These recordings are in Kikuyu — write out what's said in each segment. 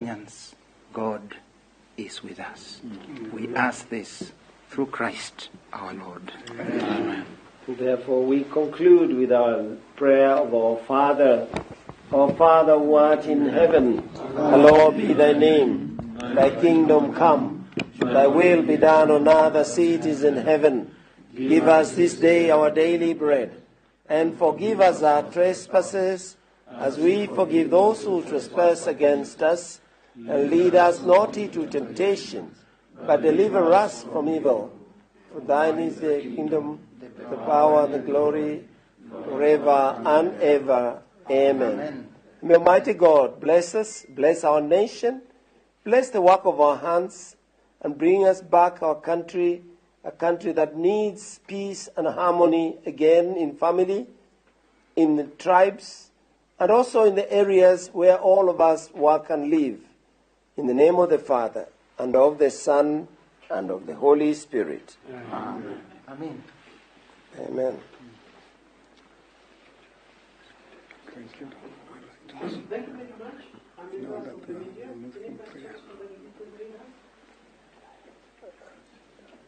Kenyans, God is with us. We ask this through Christ our Lord. Amen. Therefore, we conclude with our prayer of our Father. Our Father who art in heaven, hallowed be thy name. Thy kingdom come, thy will be done on earth as it is in heaven. Give us this day our daily bread, and forgive us our trespasses, as we forgive those who trespass against us. And lead us not into temptation, but deliver us from evil. For thine is the kingdom, the power, and the glory, forever and ever. Amen. May Almighty God bless us, bless our nation, bless the work of our hands, and bring us back our country, a country that needs peace and harmony again in family, in the tribes, and also in the areas where all of us work and live. In the name of the Father, and of the Son, and of the Holy Spirit. Amen. Amen. Amen. Thank you. Thank you very much. I'm No, members that of the media. Muslim Any prayer. questions from the media?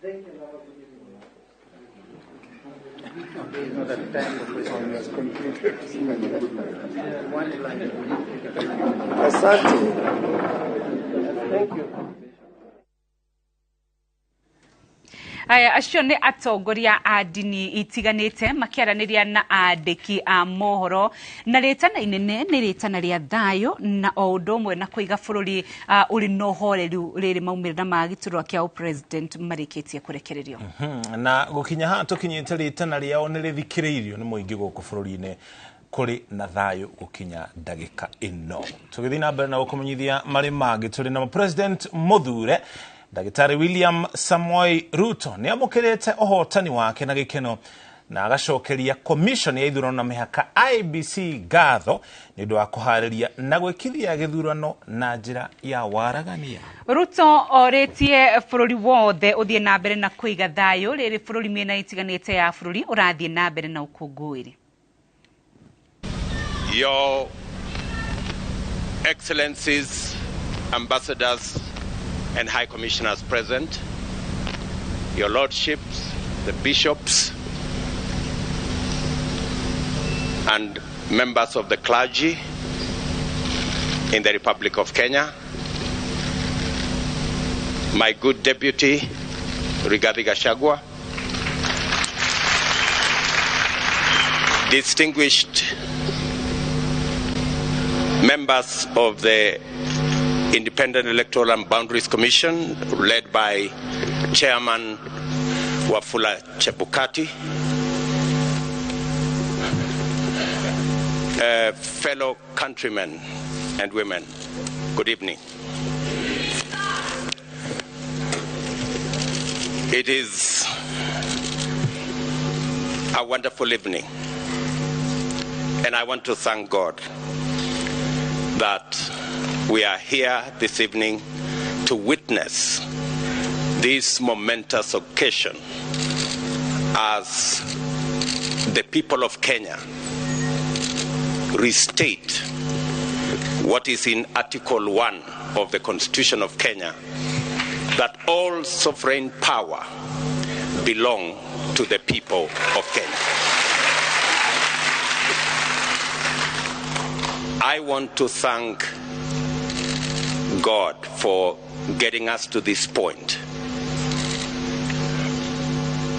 Thank you. Have a good evening. It's not a time for He has questions. concluded. One line. Asante. Thank you. Aya acio nĩ atongoria a ndini itiganĩte makĩaranĩria na andĩki a mohoro na rĩtana inene nĩ rĩtana rĩa thayũ na o ũndũ ũmwe na kũiga bũrũri ũrĩ na ũhoreru rĩrĩ maumĩrĩra ma gĩturwa kĩa president marĩkĩtie kũrekererio. Na gukinya haha tukinyite ritana riao nĩ rĩthikĩrĩirio nĩ mũingĩ gũkũ bũrũri-inĩ kũrĩ na thayũ gũkinya ndagĩka ĩno. Tũgĩthiĩ na mbere na gũkũmenyithia marĩ mangĩ, tũrĩ na President mũthure Ndagĩtarĩ William Samoei Ruto nĩ amũkĩrĩte ũhotani wake na gĩkeno na agacokeria commission ya ithurano na mĩhaka IEBC ngatho nĩ ũndũ wa kũharĩria na gwĩkithia gĩthurano na njĩra ya waragania. Ruto orĩtie bũrũri wothe ũthiĩ na mbere na kũiga thayũ rĩrĩ bũrũri mĩena ĩtiganĩte ya bũrũri ũrathiĩ na mbere na ũkũngũĩri. Your Excellencies, Ambassadors, and High Commissioners present, Your Lordships, the Bishops, and members of the clergy in the Republic of Kenya, my good deputy, Rigathi Gachagua, distinguished members of the Independent Electoral and Boundaries Commission, led by Chairman Wafula Chebukati, fellow countrymen and women, good evening. It is a wonderful evening, and I want to thank God that we are here this evening to witness this momentous occasion as the people of Kenya restate what is in Article 1 of the Constitution of Kenya, that all sovereign power belong to the people of Kenya. I want to thank God for getting us to this point.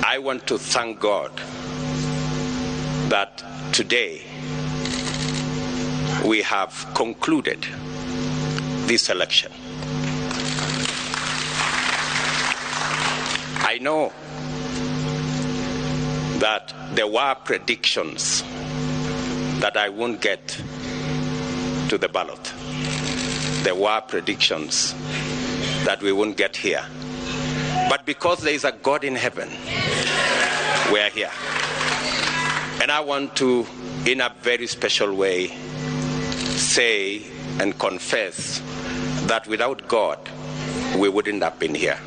I want to thank God that today we have concluded this election. I know that there were predictions that I won't get to the ballot. There were predictions that we won't get here. But because there is a God in heaven, we are here. And I want to, in a very special way, say and confess that without God, we wouldn't have been here.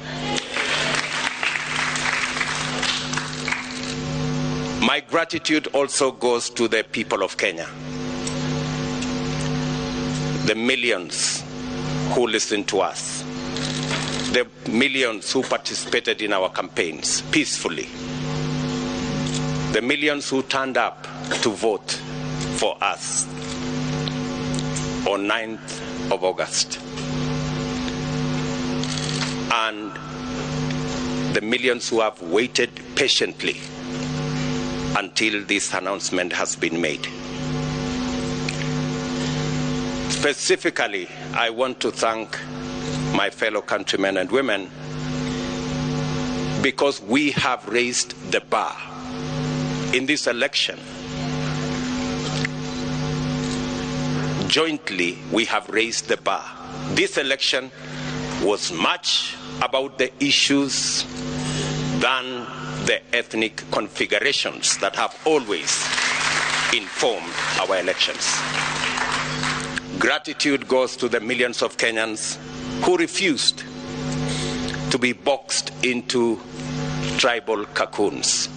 My gratitude also goes to the people of Kenya, the millions who listened to us, the millions who participated in our campaigns peacefully, the millions who turned up to vote for us on 9th of August, and the millions who have waited patiently until this announcement has been made. Specifically, I want to thank my fellow countrymen and women because we have raised the bar in this election. Jointly, we have raised the bar. This election was much about the issues than the ethnic configurations that have always informed our elections. Gratitude goes to the millions of Kenyans who refused to be boxed into tribal cocoons.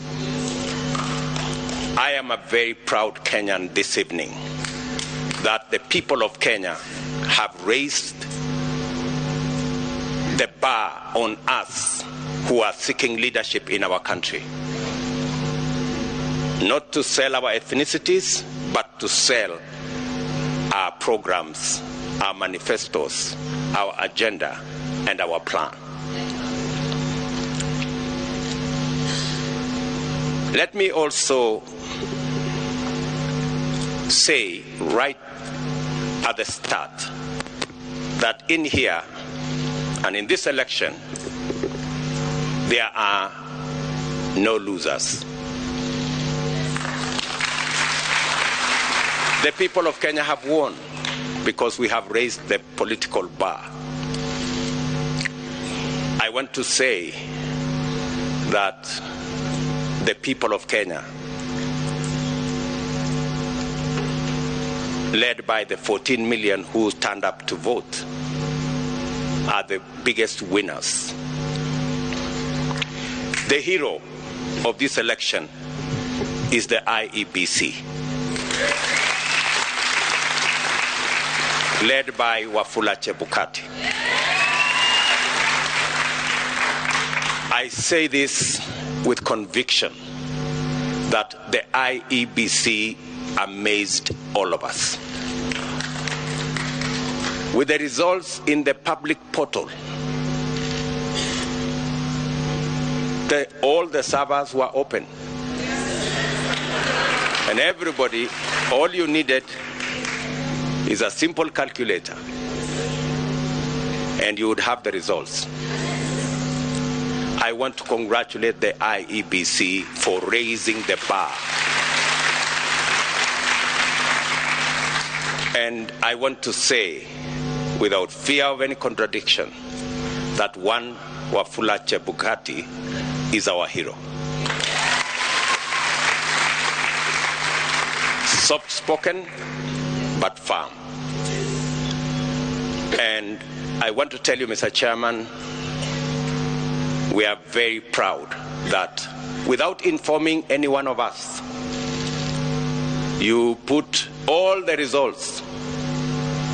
I am a very proud Kenyan this evening that the people of Kenya have raised the bar on us who are seeking leadership in our country. Not to sell our ethnicities, but to sell our programs, our manifestos, our agenda, and our plan. Let me also say right at the start that in here and in this election, there are no losers. The people of Kenya have won because we have raised the political bar. I want to say that the people of Kenya, led by the 14 million who turned up to vote, are the biggest winners. The hero of this election is the IEBC, led by Wafula Chebukati. I say this with conviction that the IEBC amazed all of us. With the results in the public portal, all the servers were open. And everybody, all you needed is a simple calculator, and you would have the results. I want to congratulate the IEBC for raising the bar. And I want to say, without fear of any contradiction, that one Wafula Chebukati is our hero. Soft-spoken, but firm. And I want to tell you, Mr. Chairman, we are very proud that without informing any one of us, you put all the results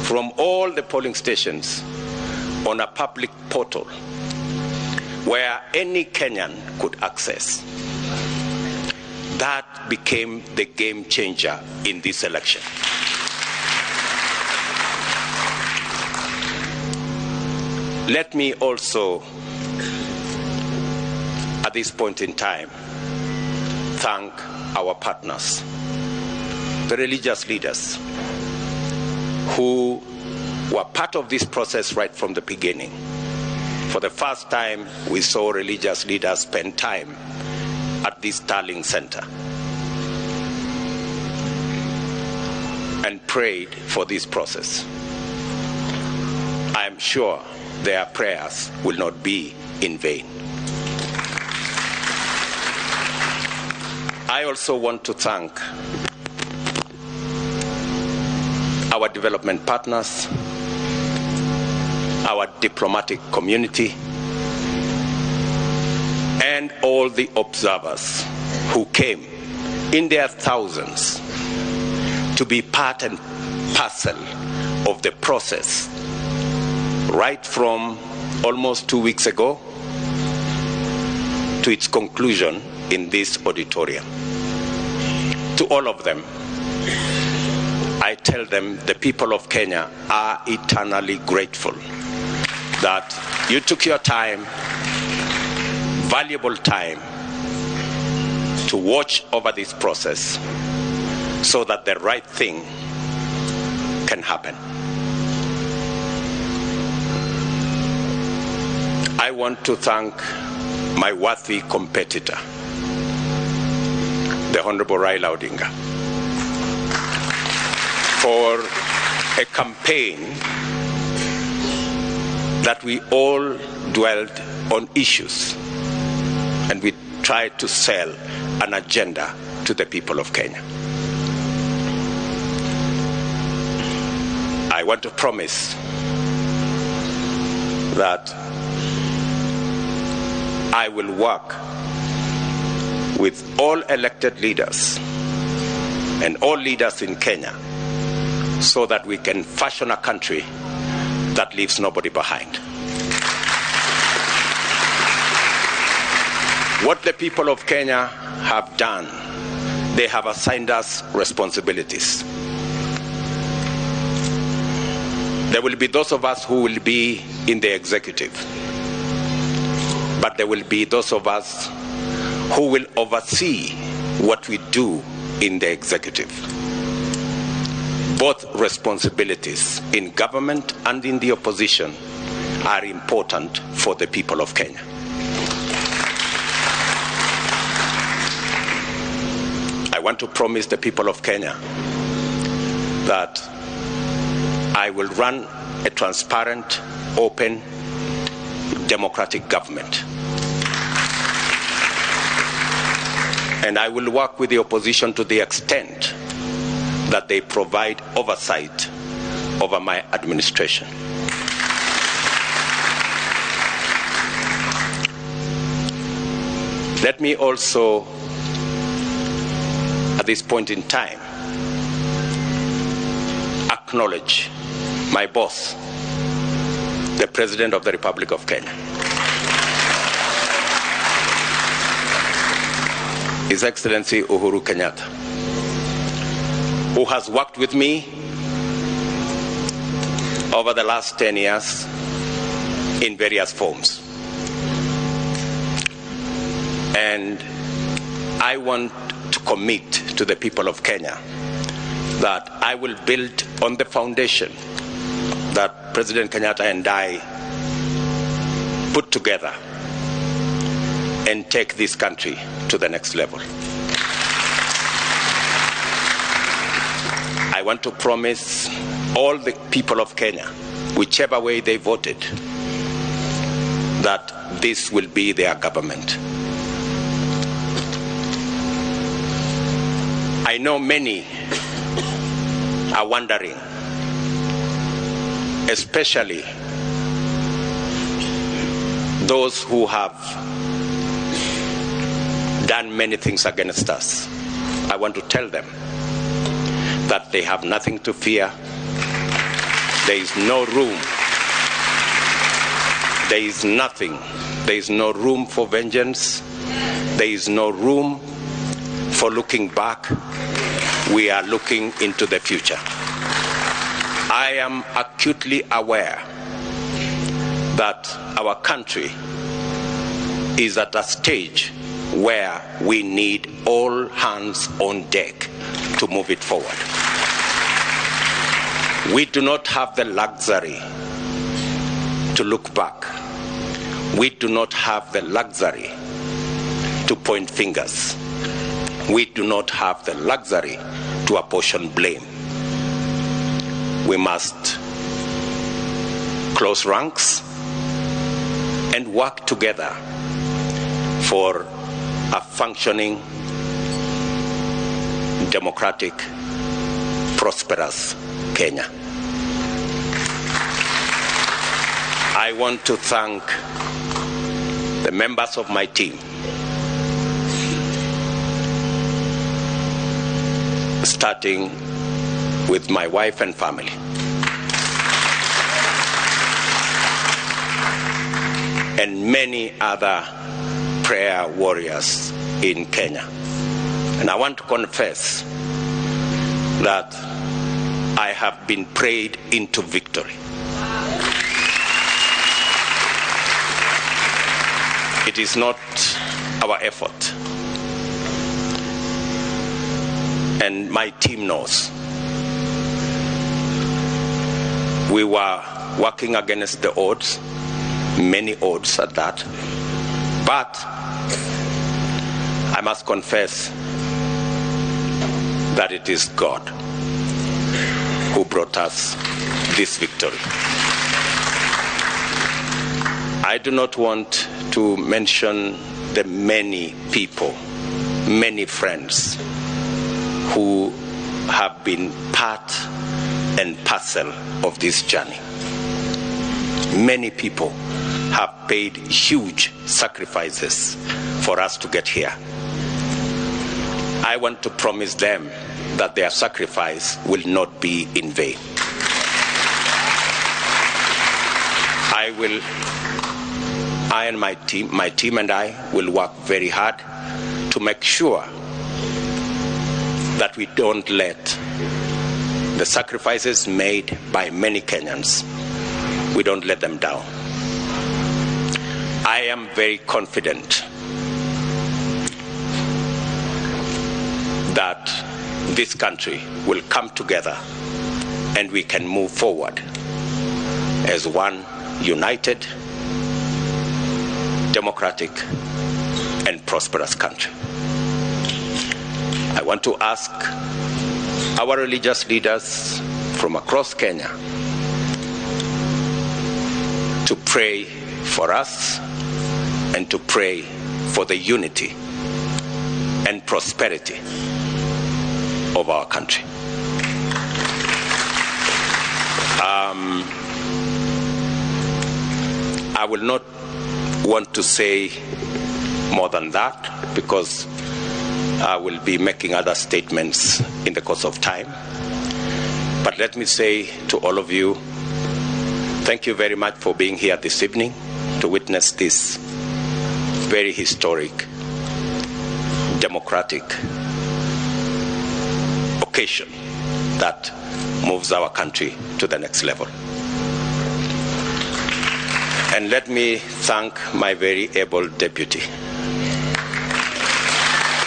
from all the polling stations on a public portal where any Kenyan could access. That became the game changer in this election. Let me also, at this point in time, thank our partners, the religious leaders who were part of this process right from the beginning. For the first time, we saw religious leaders spend time at this Starling Center and prayed for this process. I am sure their prayers will not be in vain. I also want to thank our development partners, our diplomatic community, and all the observers who came in their thousands to be part and parcel of the process Right from almost 2 weeks ago to its conclusion in this auditorium. To all of them, I tell them the people of Kenya are eternally grateful that you took your time, valuable time, to watch over this process so that the right thing can happen. I want to thank my worthy competitor, the Honorable Raila Odinga, for a campaign that we all dwelt on issues and we tried to sell an agenda to the people of Kenya. I want to promise that I will work with all elected leaders and all leaders in Kenya so that we can fashion a country that leaves nobody behind. What the people of Kenya have done, they have assigned us responsibilities. There will be those of us who will be in the executive, but there will be those of us who will oversee what we do in the executive. Both responsibilities in government and in the opposition are important for the people of Kenya. I want to promise the people of Kenya that I will run a transparent, open, democratic government. And I will work with the opposition to the extent that they provide oversight over my administration. Let me also, at this point in time, acknowledge my boss, the President of the Republic of Kenya, His Excellency Uhuru Kenyatta, who has worked with me over the last 10 years in various forms. And I want to commit to the people of Kenya that I will build on the foundation that President Kenyatta and I put together and take this country to the next level. I want to promise all the people of Kenya, whichever way they voted, that this will be their government. I know many are wondering, especially those who have done many things against us. I want to tell them that they have nothing to fear. There is no room. There is nothing. There is no room for vengeance. There is no room for looking back. We are looking into the future. I am acutely aware that our country is at a stage where we need all hands on deck to move it forward. We do not have the luxury to look back. We do not have the luxury to point fingers. We do not have the luxury to apportion blame. We must close ranks and work together for a functioning, democratic, prosperous Kenya. I want to thank the members of my team, starting with my wife and family. and many other prayer warriors in Kenya. And I want to confess that I have been prayed into victory. It is not our effort. And my team knows. We were working against the odds, many odds at that. But I must confess that it is God who brought us this victory. I do not want to mention the many people, many friends who have been part and parcel of this journey. Many people have paid huge sacrifices for us to get here. I want to promise them that their sacrifice will not be in vain. I and my team and I will work very hard to make sure that we don't let the sacrifices made by many Kenyans, we don't let them down. I am very confident that this country will come together and we can move forward as one united, democratic, and prosperous country. I want to ask our religious leaders from across Kenya to pray for us and to pray for the unity and prosperity of our country. I will not want to say more than that because I will be making other statements in the course of time. But let me say to all of you, thank you very much for being here this evening to witness this very historic, democratic occasion that moves our country to the next level. And let me thank my very able deputy,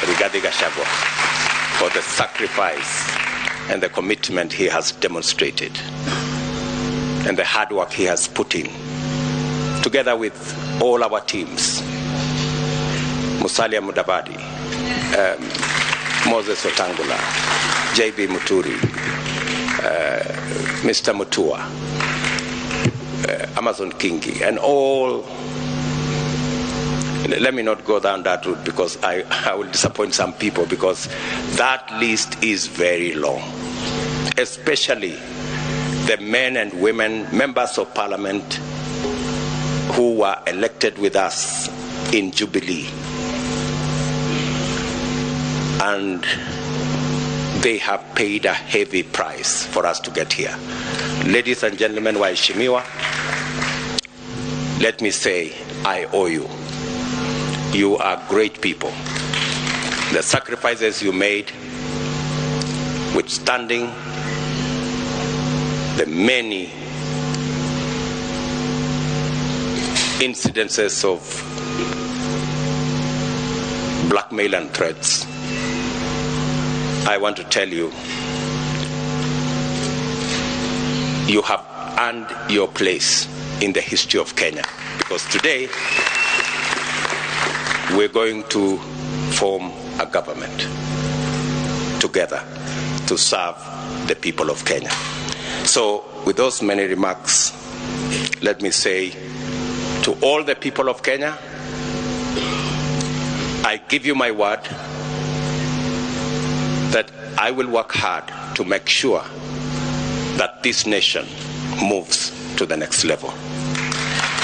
Rigathi Gachagua, for the sacrifice and the commitment he has demonstrated and the hard work he has put in, together with all our teams, Musalia Mudavadi, Moses Wetangula, JB Muturi, Mr. Mutua, Amazon Kingi, and all. Let me not go down that route because I will disappoint some people, because that list is very long, especially the men and women, members of parliament who were elected with us in Jubilee. And they have paid a heavy price for us to get here. Ladies and gentlemen, waheshimiwa, let me say I owe you. You are great people. The sacrifices you made, withstanding the many incidences of blackmail and threats, I want to tell you, you have earned your place in the history of Kenya, because today we're going to form a government together to serve the people of Kenya. So with those many remarks, let me say to all the people of Kenya, I give you my word that I will work hard to make sure that this nation moves to the next level,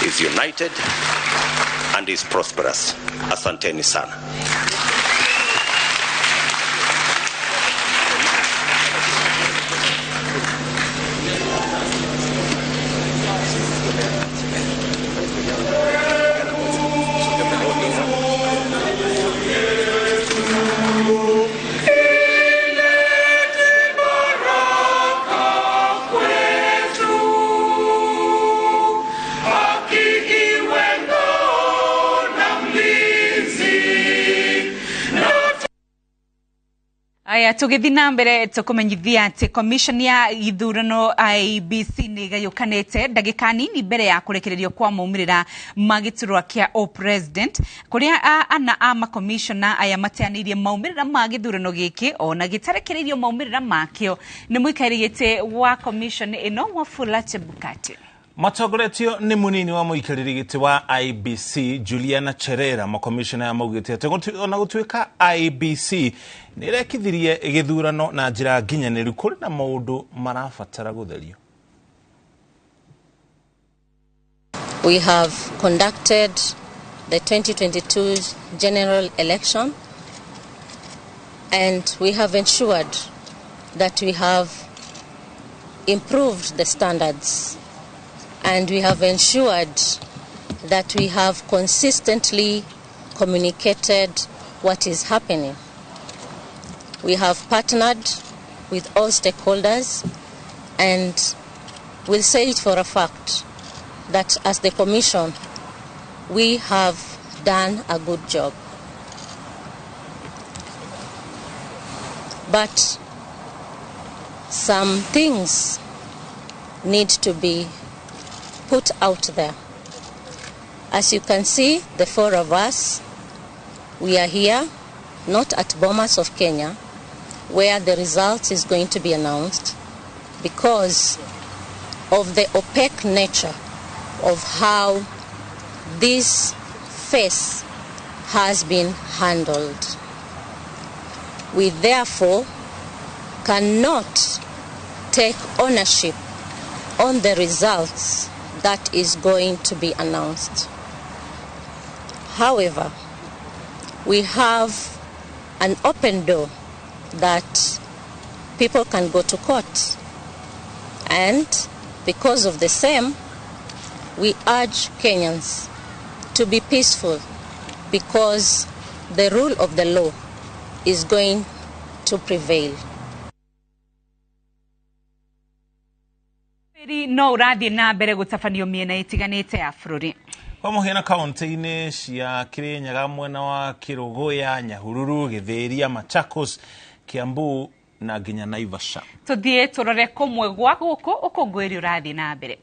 is united and is prosperous. Asanteni sana. Aya, tũgĩthiĩ na mbere tũkũmenyithia atĩ commission ya ithurano IEBC nĩ ĩgayũkanĩte ndagĩka nini mbere ya kũrekererio kwa maumĩrĩra ma gĩturwa kĩa o-president, kũrĩa ana a makomishona aya mateanĩirie maumĩrĩra ma gĩthurano gĩkĩ ona gĩtarekereirio maumĩrĩra makĩo nĩ mũikarĩri gĩtĩ wa commission ĩno Wafula Chebukati. Matongoretio nĩ mũnini wa mũikarĩri gĩtĩ wa IEBC Juliana Cherera, makomishona aya maugĩte atĩ ona gũtuĩka IEBC nĩ ĩrekithirie gĩthurano na njĩra nginyanĩru, kũrĩ na maũndũ marabatara gũtherio. We have conducted the 2022 general election and we have ensured that we have improved the standards and we have ensured that we have consistently communicated what is happening. We have partnered with all stakeholders and we'll say it for a fact that as the Commission, we have done a good job. But some things need to be put out there. As you can see, the four of us, we are here, not at Bomas of Kenya, where the result is going to be announced, because of the opaque nature of how this phase has been handled. We therefore cannot take ownership on the results that is going to be announced. However, we have an open door that people can go to court. And because of the same, we urge Kenyans to be peaceful because the rule of the law is going to prevail. No ũrathiĩ na mbere gũtabanio mĩena ĩtiganĩte ya bũrũri. Kwa mũhiano kaunti-inĩ cia Kirinyaga mwena wa Kĩrũgũya, Nyahururu, Gĩthĩria, Machakos, Kiambu na nginya Naivasha. Tũthiĩ tũrore kũmwe gwa gũkũ ũkũngũĩri ũrathiĩ na mbere.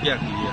क्या किया।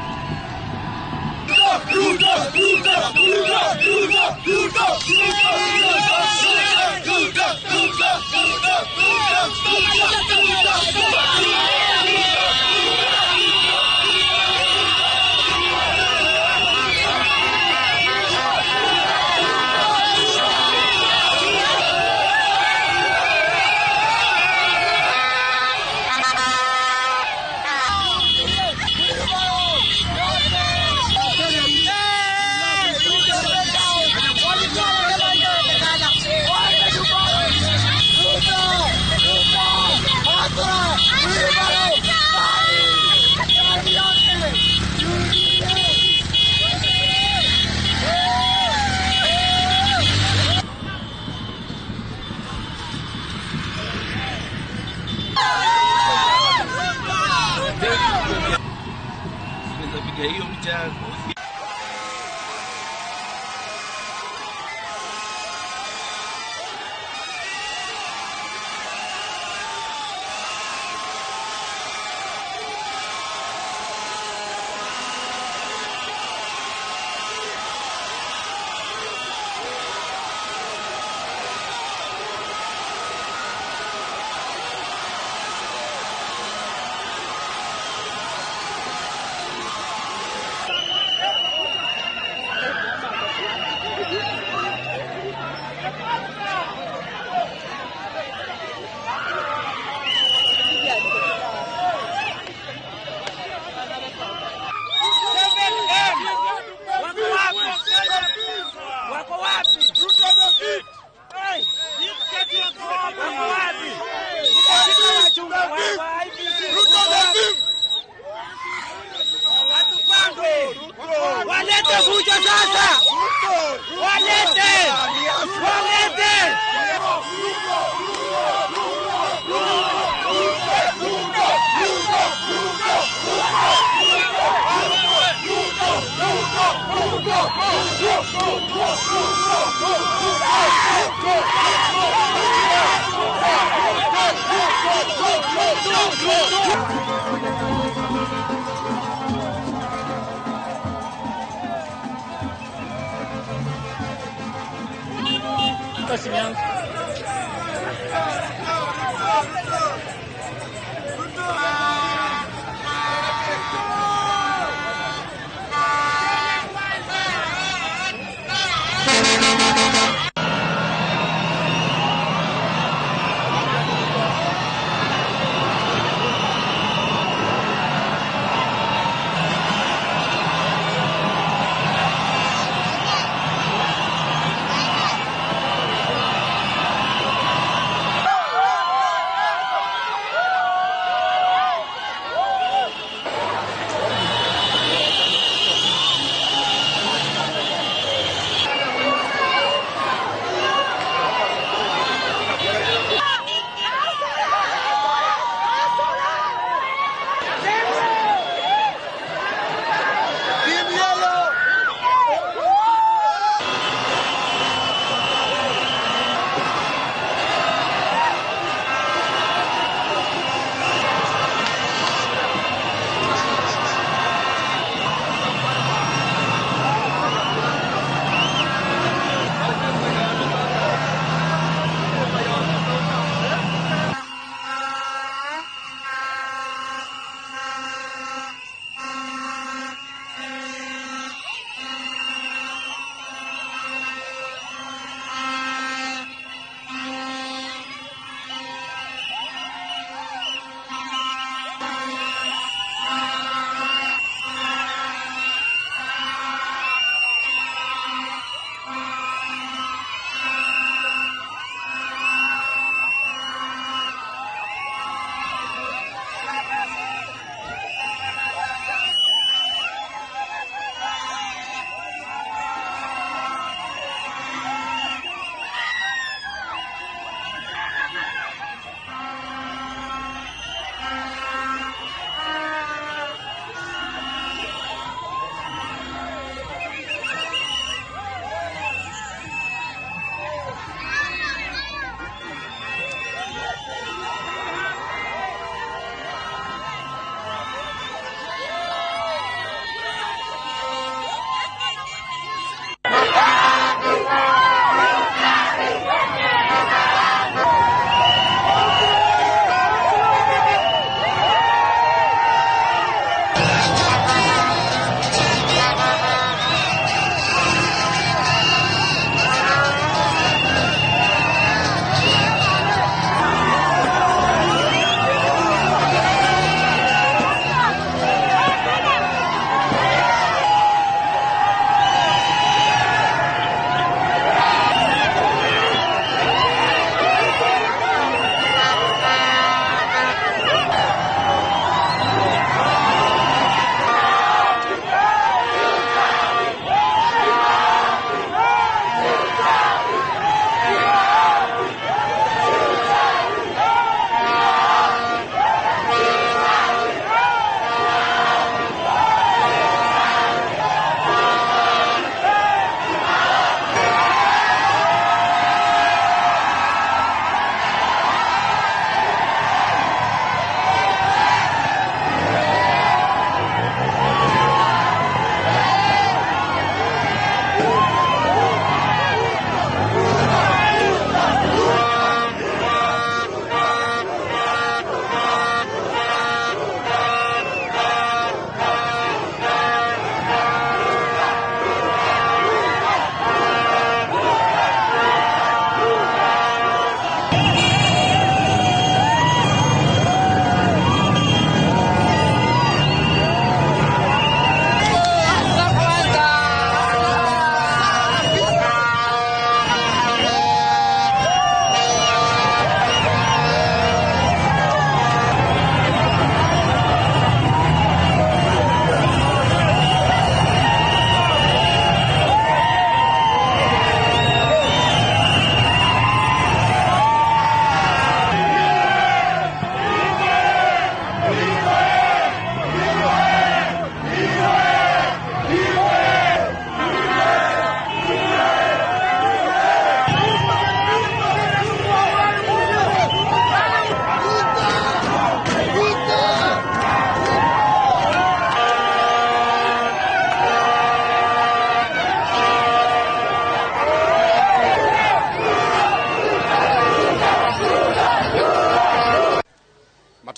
Walete fujo sasa! Walete! Walete!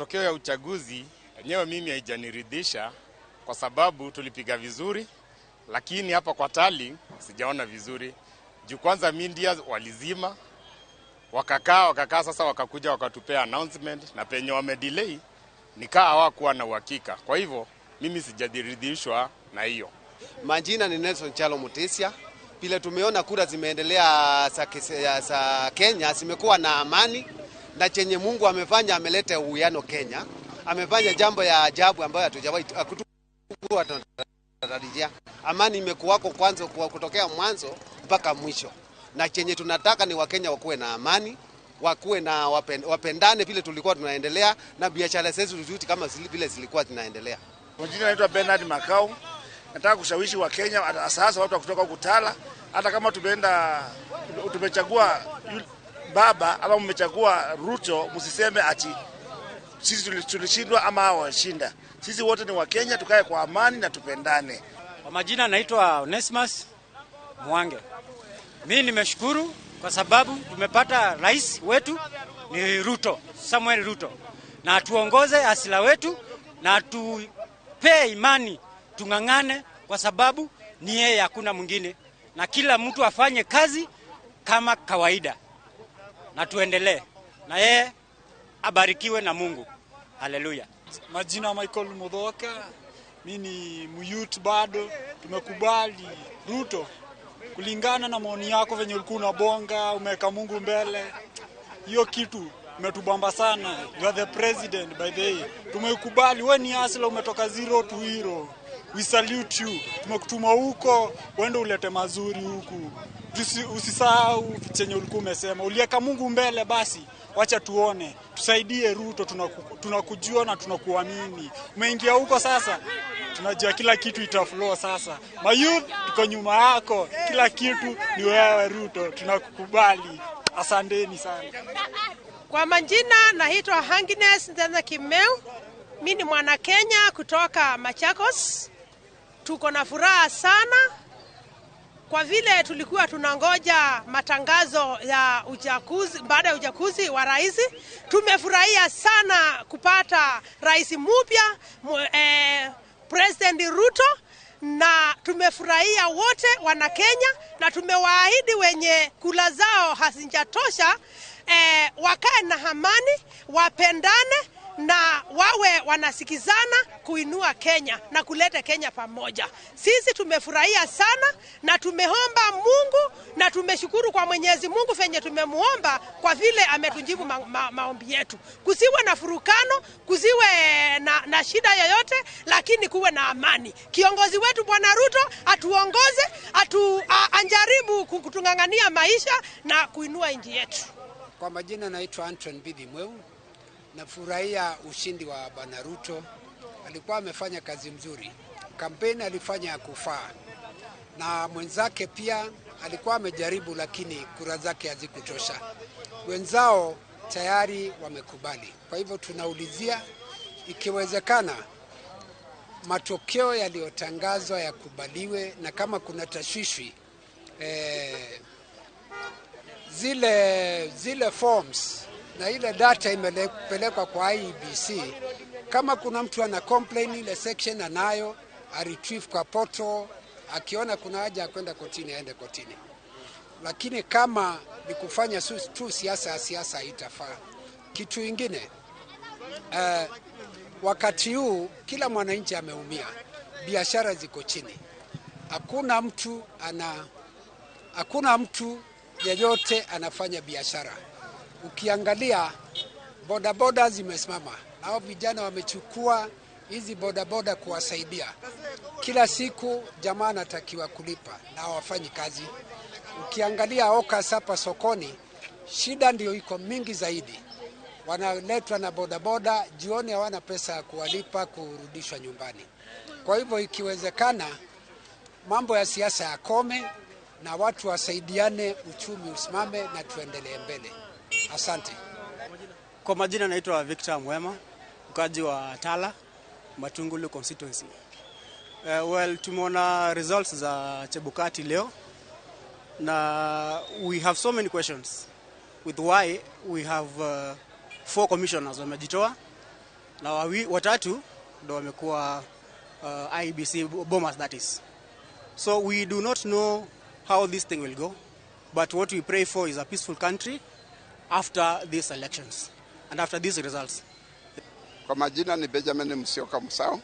Matokeo ya uchaguzi yenyewe mimi haijaniridhisha kwa sababu tulipiga vizuri, lakini hapa kwa tali sijaona vizuri. Juu kwanza media walizima, wakakaa, sasa wakakuja wakatupea announcement, na penye wamedelay nikaa hawakuwa na uhakika. Kwa hivyo mimi sijaridhishwa na hiyo. Majina ni Nelson Chalo Mutisia. Vile tumeona kura zimeendelea za Kenya zimekuwa na amani, na chenye Mungu amefanya, ameleta uwiano Kenya. Amefanya jambo ya ajabu ambayo hatujawahi kuwa tunatarajia. Amani imekuwako kwanza kwa kutokea mwanzo mpaka mwisho. Na chenye tunataka ni Wakenya wakuwe na amani, wakuwe na wapendane vile tulikuwa tunaendelea, na biashara zetu zote kama vile zilikuwa zinaendelea. Majina naitwa Bernard Makau. Nataka kushawishi Wakenya hasa watu wa kutoka huku Tala, hata kama tumechagua baba ama mmechagua Ruto, msiseme ati sisi tulishindwa ama hao washinda. Sisi wote ni Wakenya, tukae kwa amani na tupendane. Kwa majina naitwa Onesimus Mwange. Mimi nimeshukuru kwa sababu tumepata rais wetu ni Ruto, Samuel Ruto. Na atuongoze asila wetu na atupee imani, tung'ang'ane kwa sababu ni yeye, hakuna mwingine. Na kila mtu afanye kazi kama kawaida na tuendelee. Na yeye abarikiwe na Mungu. Haleluya. Majina Michael Mudhoka, mimi ni muyut bado. Tumekubali Ruto kulingana na maoni yako venye ulikuwa unabonga, umeweka Mungu mbele. Hiyo kitu umetubamba sana. You are the president by the way. Tumekubali, wewe ni asla, umetoka zero to hero. We salute you. Tumekutuma huko, uende ulete mazuri huku. Usisahau chenye ulikuwa umesema. Uliweka Mungu mbele, basi wacha tuone. Tusaidie Ruto, tunakujua na tunakuamini. Umeingia huko sasa, tunajua kila kitu itaflow sasa. Mayouth tuko nyuma yako, kila kitu ni wewe Ruto, tunakukubali. Asanteni sana. Kwa majina naitwa Hangines Nzenza Kimeu. Mimi ni mwana Kenya kutoka Machakos. Tuko na furaha sana kwa vile tulikuwa tunangoja matangazo ya uchaguzi, baada ya uchaguzi wa rais. Tumefurahia sana kupata rais mpya, President Ruto, na tumefurahia wote wana Kenya, na tumewaahidi wenye kula zao hazijatosha wakae na amani, wapendane na wawe wanasikizana kuinua Kenya na kuleta Kenya pamoja. Sisi tumefurahia sana na tumeomba Mungu na tumeshukuru kwa Mwenyezi Mungu venye tumemuomba kwa vile ametujibu maombi yetu. Kusiwe na furukano, kusiwe na shida yoyote, lakini kuwe na amani. Kiongozi wetu Bwana Ruto atuongoze, anjaribu kutungangania maisha na kuinua nchi yetu. Kwa majina naitwa Anton Bidi Mweu. Nafurahia ushindi wa Bwana Ruto. Alikuwa amefanya kazi mzuri. Kampeni alifanya ya kufaa. Na mwenzake pia alikuwa amejaribu, lakini kura zake hazikutosha. Wenzao tayari wamekubali. Kwa hivyo tunaulizia ikiwezekana matokeo yaliyotangazwa yakubaliwe, na kama kuna tashwishwi zile forms na ile data imepelekwa kwa IEBC, kama kuna mtu ana complain ile section anayo, a retrieve kwa portal, akiona kuna haja ya kwenda kotini aende kotini. Lakini kama ni kufanya tu siasa, siasa haitafaa. Kitu ingine, wakati huu kila mwananchi ameumia, biashara ziko chini. Hakuna mtu yeyote anafanya biashara. Ukiangalia bodaboda zimesimama, hao vijana wamechukua hizi bodaboda kuwasaidia. Kila siku jamaa anatakiwa kulipa na hawafanyi kazi. Ukiangalia okas hapa sokoni, shida ndio iko mingi zaidi. Wanaletwa na bodaboda, jioni hawana pesa ya kuwalipa kurudishwa nyumbani. Kwa hivyo ikiwezekana mambo ya siasa yakome na watu wasaidiane, uchumi usimame na tuendelee mbele. Asante. Kwa majina naitwa Victor Mwema, mkaji wa Tala, Matungulu constituency. Well, tumeona results za Chebukati leo, na we have so many questions with why we have 4 commissioners wamejitoa na watatu ndo wamekuwa IEBC Bomas, that is. So we do not know how this thing will go, but what we pray for is a peaceful country after these elections and after these results. Kwa majina ni Benjamin Musyoka Musau.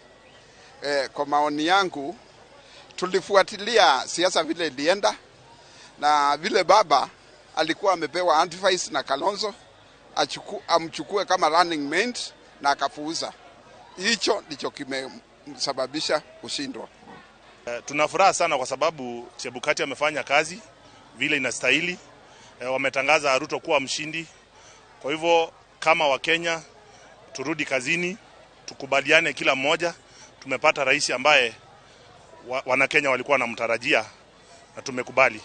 Kwa maoni yangu tulifuatilia siasa vile ilienda na vile baba alikuwa amepewa advice na Kalonzo amchukue kama running mate na akafuuza. Hicho ndicho kimesababisha kushindwa. Tuna furaha sana kwa sababu Chebukati amefanya kazi vile inastahili. Wametangaza Ruto kuwa mshindi. Kwa hivyo kama Wakenya turudi kazini, tukubaliane kila mmoja. Tumepata rais ambaye Wanakenya walikuwa wanamtarajia na tumekubali.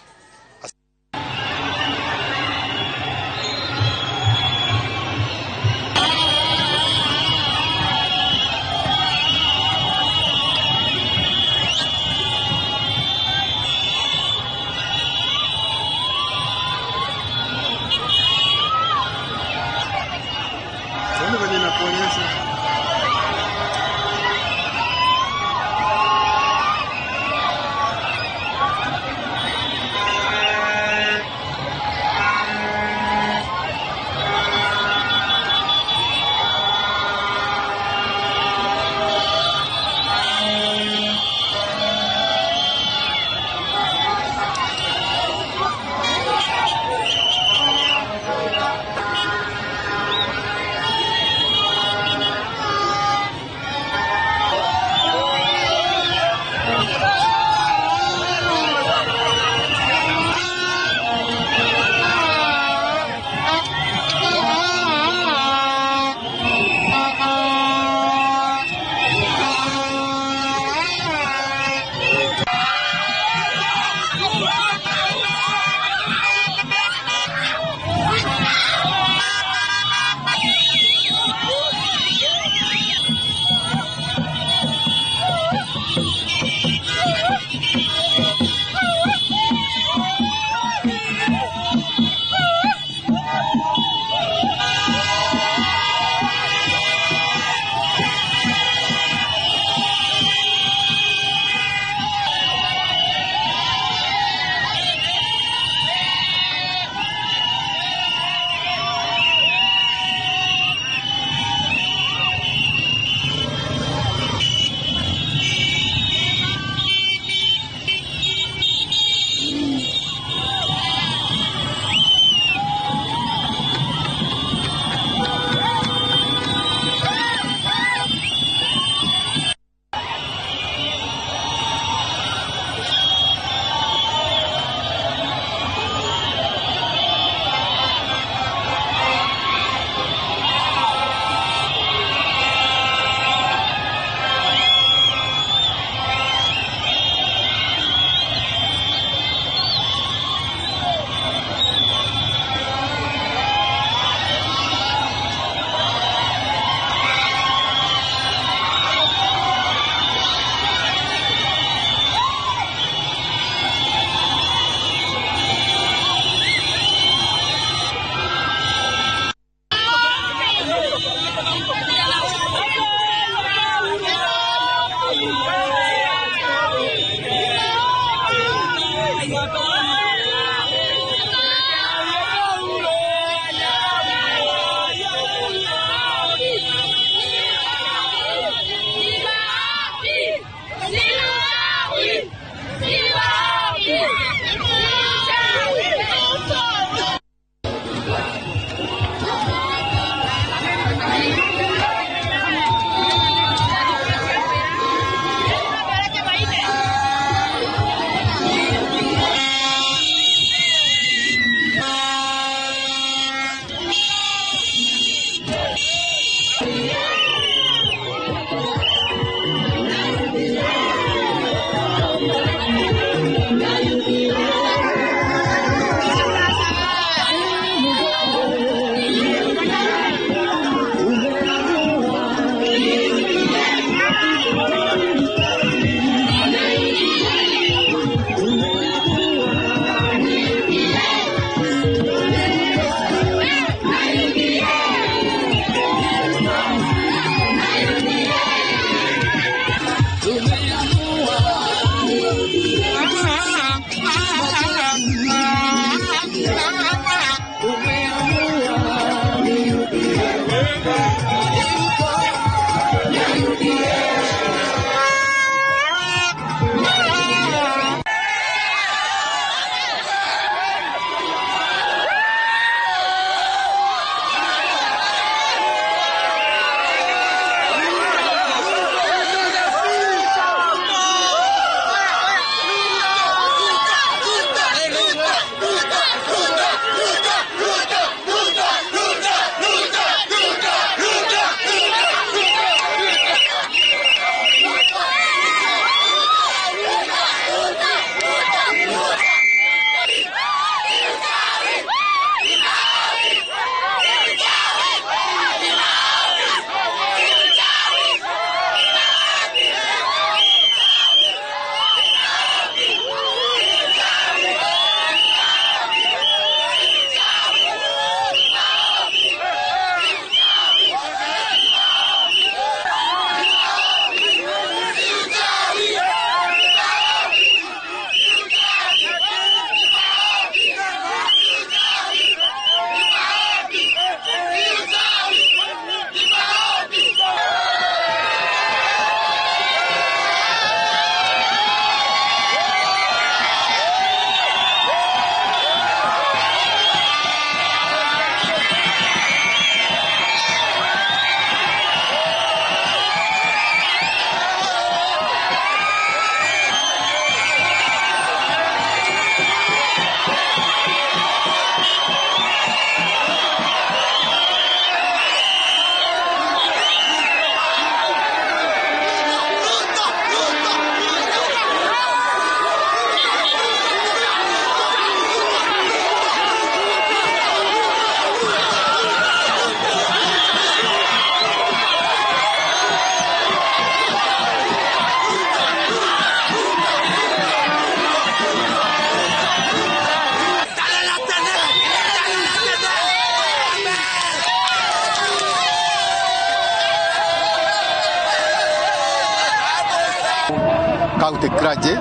county clergy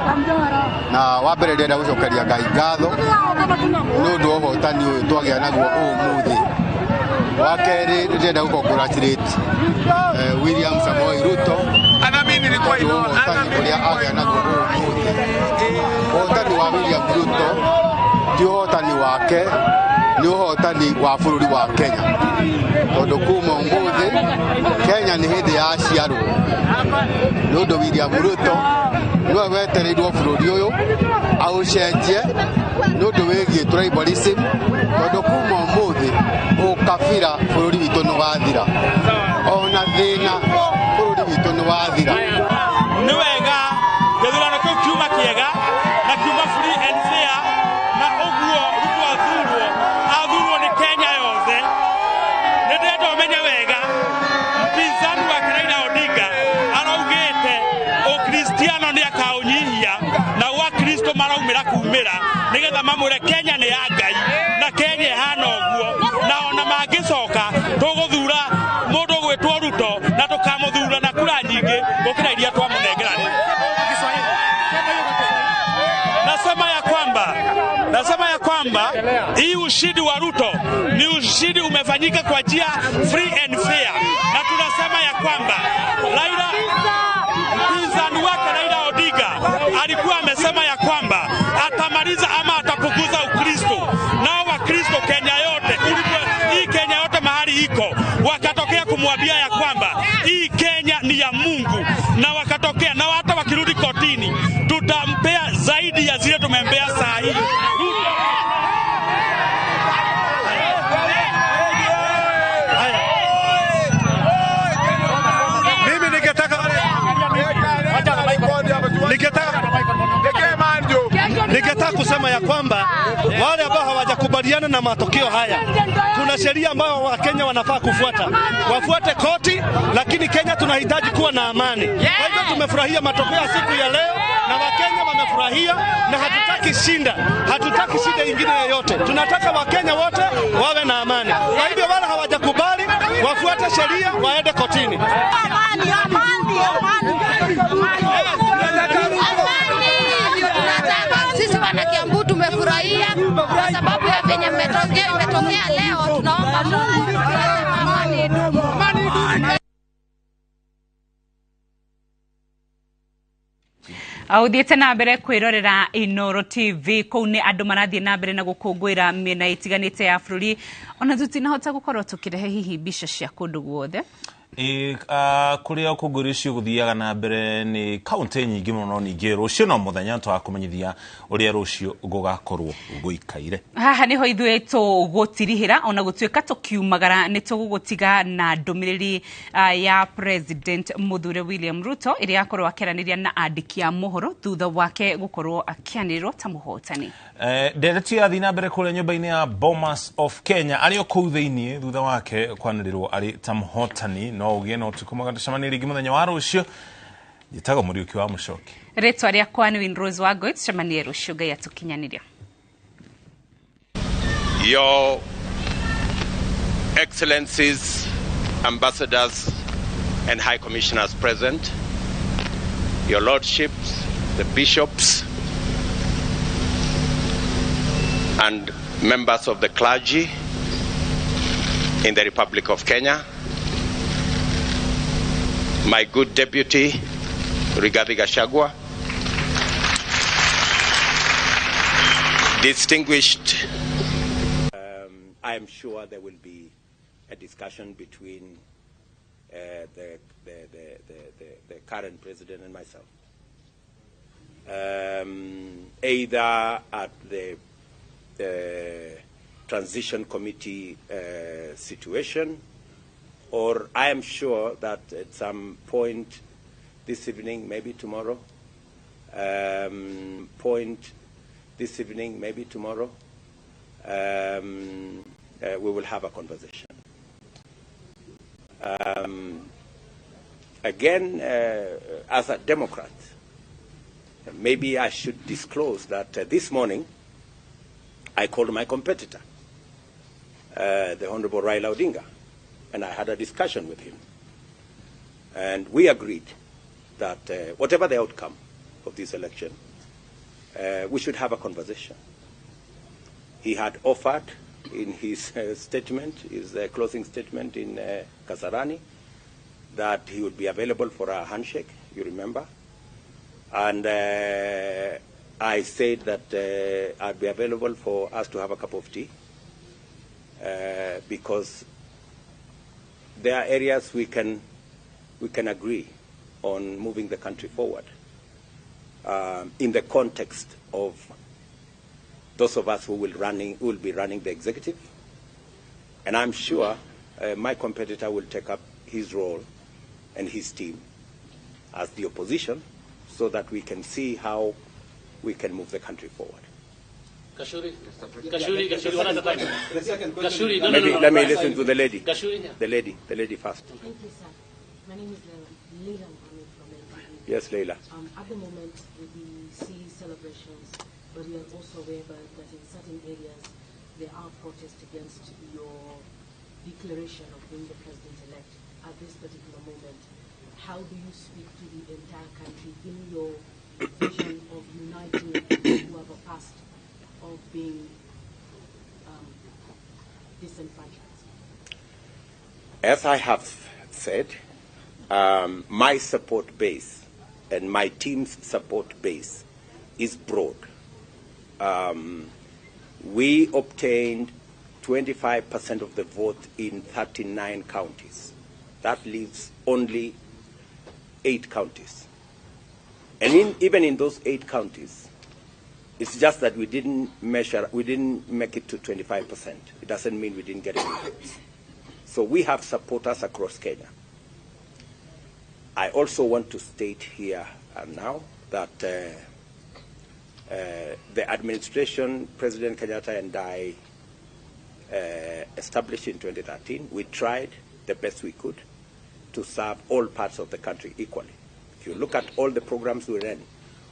na wa mbere ndĩrenda gũcokeria Ngai ngatho nĩ ũndũ wa ũhotani ũyũ twagĩa naguo ũmũthĩ. Wa kerĩ ndĩrenda gũ congratulate William Samoei Ruto nĩ ũhotani ũrĩa agĩa naguo ũmũthĩ. Ũhotani wa William Ruto ti ũhotani wake, nĩ ũhotani wa bũrũri wa Kenya, tondũ kuma ũmũthĩ Kenya nĩ hĩndĩ yaciarwo nĩ ũndũ William Ruto nĩwe wetereirwo bũrũri ũyũ aũcenjie nĩ ũndũ wĩgiĩ tribalism, tondũ kuma ũmũthĩ ũkabira bũrũri witũ nĩ wathira, ona thĩna bũrũri witũ nĩ wathira. Nĩ wega gĩthurano kĩu kiuma kĩega na kiuma free and fair, na ũguo Ruto athurwo nĩ Kenya yothe. Nĩ ndĩrenda ũmenye wega mpinzani wake Raila Odinga araugĩte ũkristiano nĩ akaũnyihia na Wakristo maraumĩra kumĩra nĩgetha mamwĩre Kenya nĩ ya Ngai na Kenya ĩhana ũguo, na ona mangĩcoka tũgũthura mũndũ ũgwĩtwo Ruto na tũkamũthura na kura nyingĩ gũkĩra iria twamũnengera. Nasema ya kwamba hii ushindi wa Ruto ni ushindi umefanyika kwa njia free and fair, na tunasema ya kwamba Raila, mpinzani wake Raila Odinga alikuwa amesema ya kwamba atamaliza ama atapunguza Ukristo, nao Wakristo Kenya yote, hii Kenya yote mahali iko, wakatokea kumwambia ya kwamba hii Kenya ni ya Mungu, na wakatokea na hata wakirudi kotini tutampea zaidi ya zile tumempea saa hii. Mimi ningetaka kusema ya kwamba wale ambao hawajakubaliana na matokeo haya, kuna sheria ambayo Wakenya wanafaa kufuata, wafuate koti, lakini Kenya tunahitaji kuwa na amani. Kwa hivyo tumefurahia matokeo ya siku ya leo na Wakenya wamefurahia, na hatutaki shida nyingine yoyote. Tunataka Wakenya wote wawe na amani. Kwa hivyo wale hawajakubali wafuate sheria, waende kotini. Amani, amani, amani. Sisi wana Kiambu tumefurahia kwa sababu ya venye imetokea leo. Tunaomba Mungu amani idumu. Uthiĩte na mbere kwĩrorera Inooro TV kũu nĩ andũ marathiĩ na mbere na gũkũngũĩra mĩena ĩtiganĩte ya bũrũri, ona tũtinahota gũkorwo tũkĩrehe hihi mbica cia kũndũ guothe. Kũrĩa ũkũngũĩri ũcio gũthiaga na mbere nĩ kaunti nyingĩ mũno, ningĩ rũciũ no mũthenya twakũmenyithia ũrĩa rũciũ gũgakorwo gũikaire. Haha nĩho ithuĩ tũgũtirihĩra, ona gũtuĩka tũkiumagara nĩ tũgũgũtiga na ndũmĩrĩri ya President Mũthure William Ruto ĩrĩa akorwo akĩaranĩria na andĩki a mohoro thutha wake gũkorwo akĩanĩrĩrwo ta mũhotani. Ndereti yathiĩ na mbere kũrĩa nyũmba-inĩ ya Bomas of Kenya arĩ o kũu thĩiniĩ thutha wake kwanĩrĩrwo arĩ ta mũhotani. No ũgĩe na ũtukũ mwega, tũcemanie rĩngĩ mũthenya wa rũciũ. Njĩtagwo Mũriũki wa Mũcoki. Rĩtwa rĩakwa nĩ Winrose Wangũi, tũcemanie rũciũ, Ngai atũkinyanĩria. Your Excellencies, Ambassadors and High Commissioners present, Your Lordships, the Bishops, and members of the clergy in the Republic of Kenya, my good deputy, Rigathi Gachagua, distinguished, I am sure there will be a discussion between the current president and myself, either at the transition committee situation, or I am sure that at some point this evening, maybe tomorrow, we will have a conversation. Again, as a Democrat, maybe I should disclose that this morning I called my competitor, the Honorable Raila Odinga, and I had a discussion with him. And we agreed that whatever the outcome, of this election, we should have a conversation. He had offered in his statement, his closing statement in Kasarani, that he would be available for a handshake, you remember. And I said that I'd be available for us to have a cup of tea, because there are areas we can agree on moving the country forward, in the context of those of us who will be running the executive. And I'm sure my competitor will take up his role and his team as the opposition, so that we can see how we can move the country forward. Kashuri, one at a time. Kashuri, no, Maybe, no. Let me listen to the lady. Kashuri, yeah. The lady first. Thank you, sir. My name is Leila Mohammed from NTV. Yes, Leila. At the moment, we see celebrations, but we are also aware that in certain areas there are protests against your declaration of being the president-elect at this particular moment. How do you speak to the entire country in your vision of uniting people who have a past of being disenfranchised? As I have said, my support base and my team's support base is broad. We obtained 25% of the vote in 39 counties. That leaves only 8 counties. And even in those 8 counties, it's just that we didn't make it to 25%. It doesn't mean we didn't get any votes. So we have supporters across Kenya. I also want to state here and now that the administration, President Kenyatta and I established in 2013, we tried the best we could to serve all parts of the country equally. If you look at all the programs we ran,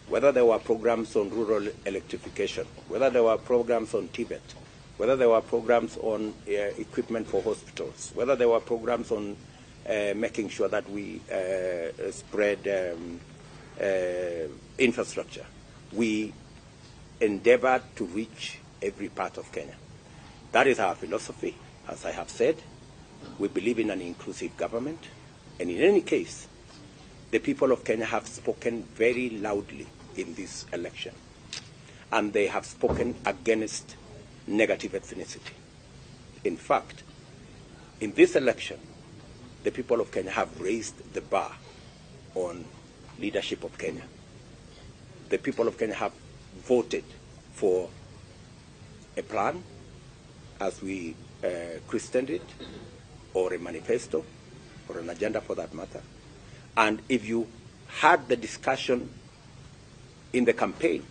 whether there were programs on rural electrification, whether there were programs on Tibet, whether there were programs on equipment for hospitals, whether there were programs on making sure that we spread infrastructure, we endeavored to reach every part of Kenya. That is our philosophy. As I have said, we believe in an inclusive government, and in any case, the people of Kenya have spoken very loudly in this election, and they have spoken against negative ethnicity. In fact, in this election, the people of Kenya have raised the bar on leadership of Kenya. The people of Kenya have voted for a plan, as we christened it, or a manifesto, or an agenda for that matter. And if you had the discussion in the campaign,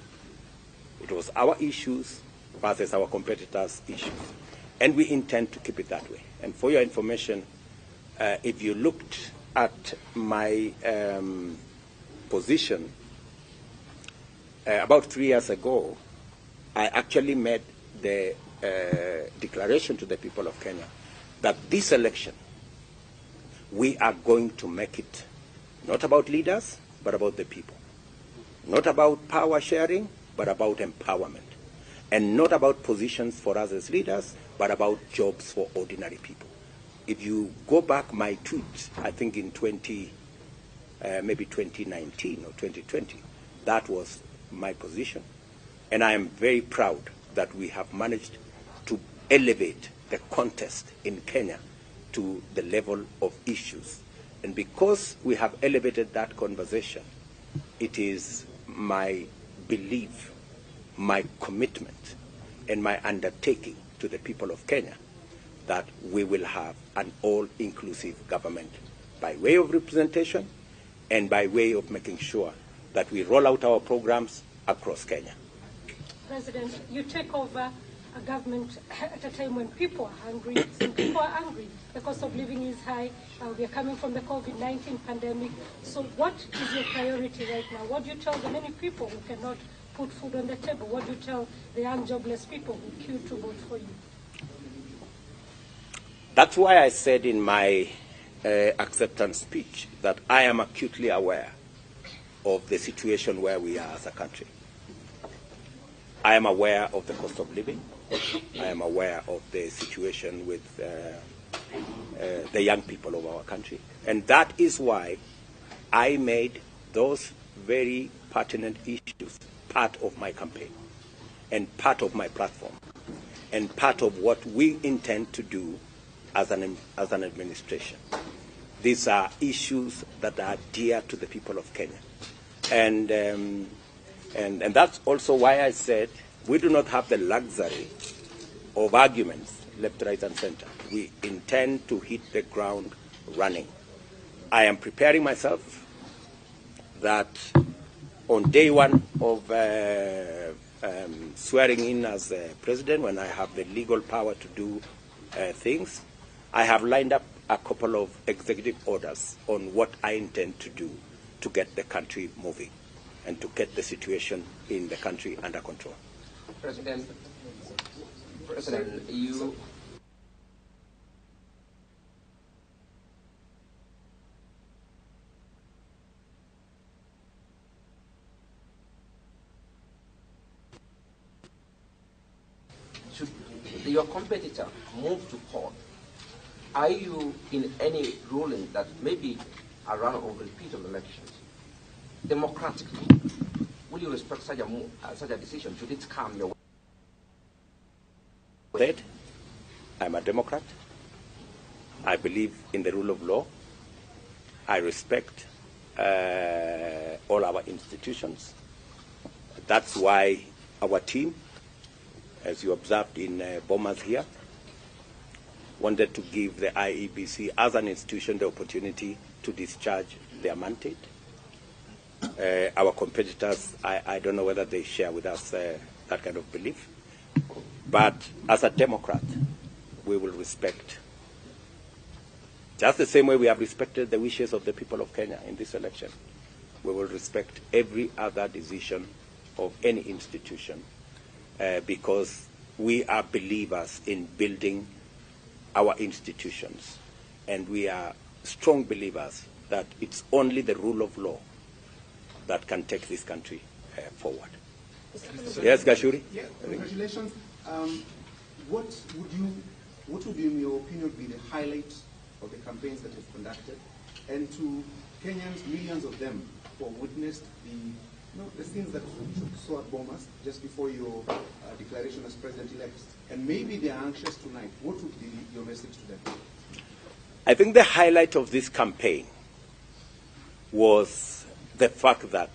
it was our issues versus our competitors' issues. And we intend to keep it that way. And for your information, if you looked at my position about 3 years ago, I actually made the declaration to the people of Kenya that this election, we are going to make it not about leaders, but about the people. Not about power sharing, but about empowerment. And not about positions for us as leaders, but about jobs for ordinary people. If you go back my tweet, I think in 2019 or 2020, that was my position. And I am very proud that we have managed to elevate the contest in Kenya to the level of issues. And because we have elevated that conversation, it is my belief, my commitment, and my undertaking to the people of Kenya that we will have an all-inclusive government by way of representation and by way of making sure that we roll out our programs across Kenya. President, you take over a government at a time when people are hungry. Some people are angry. The cost of living is high. We are coming from the COVID-19 pandemic. So what is your priority right now? What do you tell the many people who cannot put food on the table? What do you tell the young jobless people who queue to vote for you? That's why I said in my acceptance speech that I am acutely aware of the situation where we are as a country. I am aware of the cost of living. I am aware of the situation with the young people of our country. And that is why I made those very pertinent issues part of my campaign and part of my platform and part of what we intend to do as an administration. These are issues that are dear to the people of Kenya. And that's also why I said we do not have the luxury of arguments left, right, and center. We intend to hit the ground running. I am preparing myself that on day one of swearing in as president, when I have the legal power to do things, I have lined up a couple of executive orders on what I intend to do to get the country moving and to get the situation in the country under control. President, you... Should your competitor move to court, are you in any ruling that maybe a round of repeat of elections, democratically, will you respect such a decision? Should it come your way? I'm a Democrat. I believe in the rule of law. I respect all our institutions. That's why our team, as you observed in Bomas here, wanted to give the IEBC as an institution the opportunity to discharge their mandate. Our competitors, I don't know whether they share with us that kind of belief, but as a Democrat, we will respect, just the same way we have respected the wishes of the people of Kenya in this election, we will respect every other decision of any institution because we are believers in building our institutions, and we are strong believers that it's only the rule of law that can take this country forward. Yes, Gashuri? Yeah, congratulations. What would, in your opinion, be the highlight of the campaigns that you've conducted? And to Kenyans, millions of them who have witnessed the scenes that we saw at Bomas just before your declaration as president-elect, and maybe they are anxious tonight. What would be your message to them? I think the highlight of this campaign was the fact that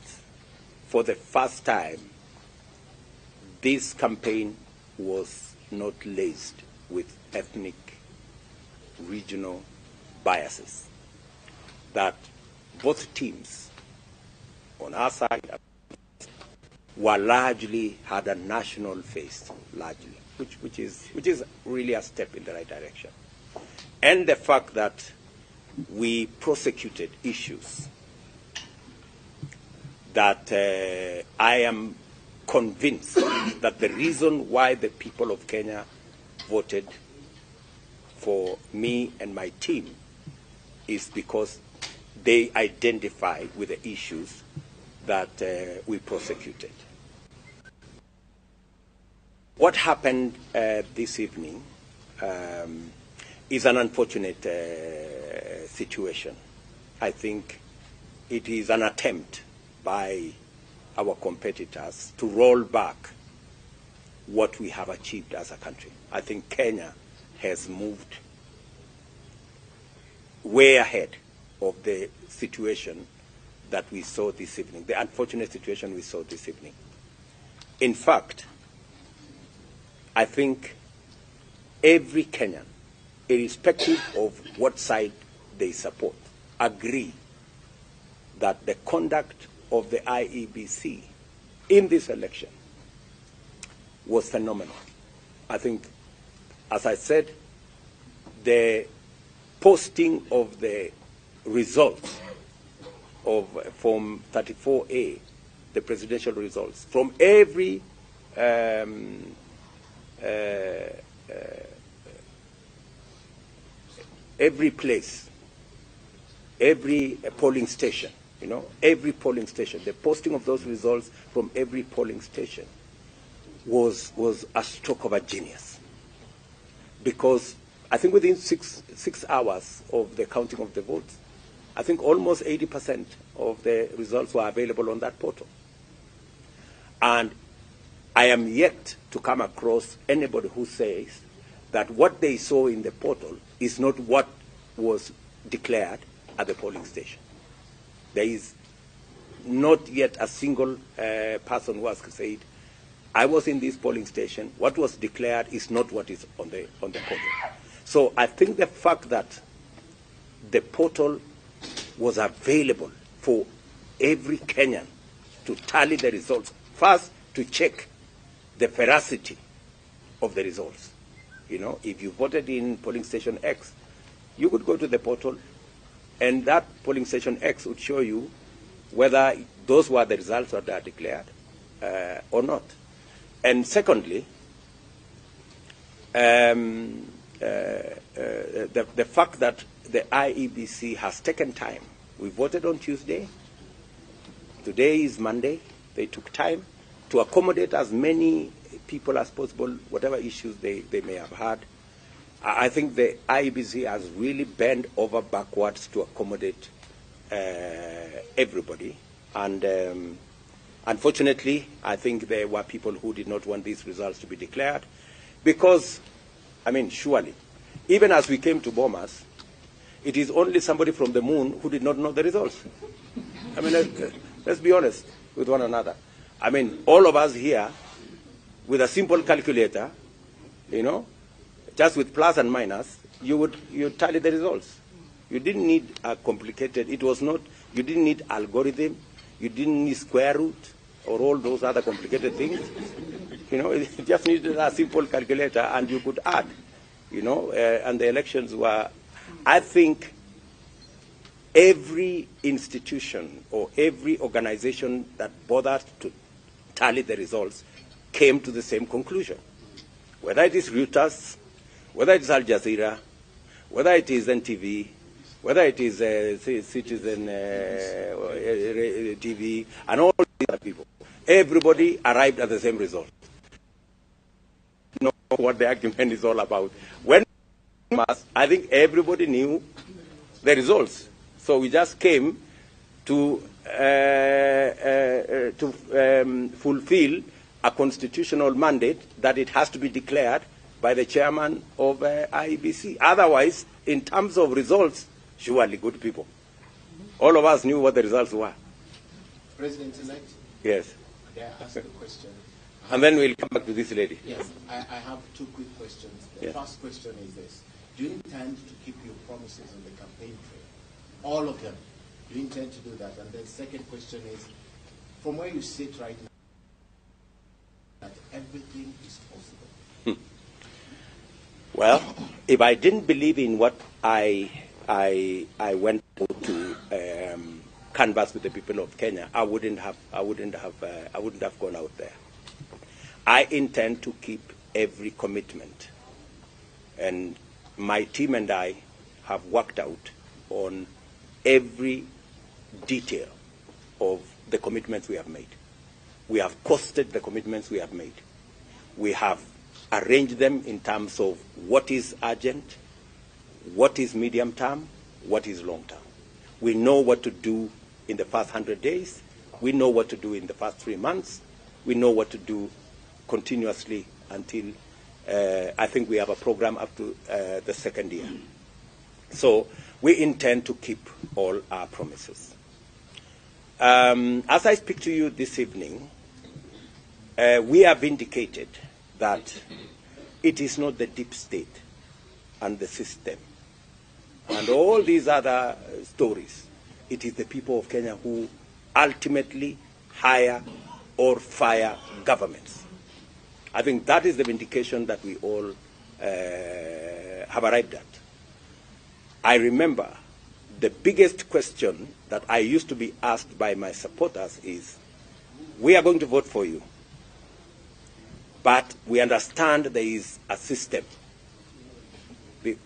for the first time, this campaign was not laced with ethnic, regional biases. That both teams on our side were largely had a national face, largely, which is really a step in the right direction. And the fact that we prosecuted issues that I am convinced that the reason why the people of Kenya voted for me and my team is because they identify with the issues that we prosecuted. What happened this evening is an unfortunate situation. I think it is an attempt by our competitors to roll back what we have achieved as a country. I think Kenya has moved way ahead of the situation that we saw this evening, the unfortunate situation we saw this evening. In fact, I think every Kenyan, irrespective of what side they support, agree that the conduct of the IEBC in this election was phenomenal. I think, as I said, the posting of the results of Form 34A, the presidential results, from every every place, every polling station You know, every polling station, the posting of those results from every polling station was a stroke of a genius. Because I think within six hours of the counting of the votes, I think almost 80% of the results were available on that portal. And I am yet to come across anybody who says that what they saw in the portal is not what was declared at the polling station. There is not yet a single person who has said, I was in this polling station, what was declared is not what is on the portal. So I think the fact that the portal was available for every Kenyan to tally the results, first to check the veracity of the results. You know, if you voted in polling station X, you could go to the portal and that polling station X would show you whether those were the results that are declared or not. And secondly, the fact that the IEBC has taken time. We voted on Tuesday. Today is Monday. They took time to accommodate as many people as possible, whatever issues they may have had. I think the IEBC has really bent over backwards to accommodate everybody. And unfortunately, I think there were people who did not want these results to be declared because, I mean, surely, even as we came to Bomas, it is only somebody from the moon who did not know the results. I mean, let's be honest with one another. I mean, all of us here, with a simple calculator, you know, just with plus and minus, you tally the results. You didn't need a complicated, it was not, you didn't need algorithm, you didn't need square root or all those other complicated things. You know, it just needed a simple calculator and you could add, you know, and the elections were, I think every institution or every organization that bothered to tally the results came to the same conclusion. Whether it is Reuters, whether it is Al Jazeera, whether it is NTV, whether it is Citizen TV, and all these other people, everybody arrived at the same result. You know what the argument is all about. When I think everybody knew the results. So we just came to fulfill a constitutional mandate that it has to be declared by the chairman of IEBC. Otherwise, in terms of results, surely good people. All of us knew what the results were. President-elect? Yes. May I ask a question? And then we'll come back to this lady. Yes, I have two quick questions. The first question is this. Do you intend to keep your promises on the campaign trail? All of them. Do you intend to do that? And then second question is, from where you sit right now, that everything is possible. Well, if I didn't believe in what I went to canvass with the people of Kenya, I wouldn't have gone out there. I intend to keep every commitment, and my team and I have worked out on every detail of the commitments we have made. We have costed the commitments we have made. We have arranged them in terms of what is urgent, what is medium term, what is long term. We know what to do in the first 100 days. We know what to do in the first 3 months. We know what to do continuously until I think we have a program up to the second year. So we intend to keep all our promises. As I speak to you this evening, we have indicated that it is not the deep state and the system and all these other stories. It is the people of Kenya who ultimately hire or fire governments. I think that is the vindication that we all have arrived at. I remember the biggest question that I used to be asked by my supporters is, we are going to vote for you, but we understand there is a system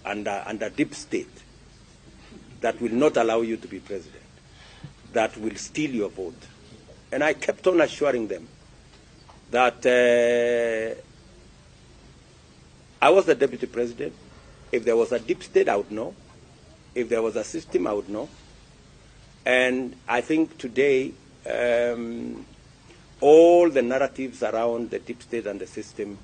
under deep state that will not allow you to be president. that will steal your vote. And I kept on assuring them that I was the deputy president. If there was a deep state, I would know. If there was a system, I would know. And I think today, all the narratives around the deep state and the system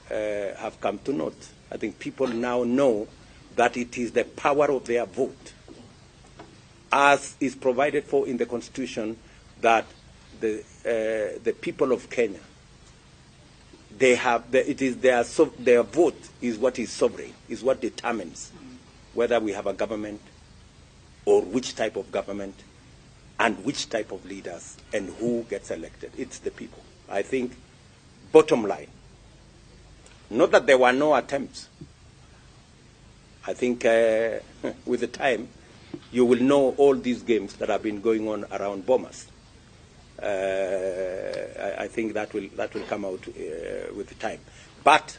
have come to naught. I think people now know that it is the power of their vote, as is provided for in the Constitution, that the people of Kenya, they have the, it is their, their vote is what is sovereign, is what determines whether we have a government or which type of government and which type of leaders and who gets elected. It's the people. I think, bottom line, not that there were no attempts. I think with the time, you will know all these games that have been going on around Bomas. I think that will come out with the time. But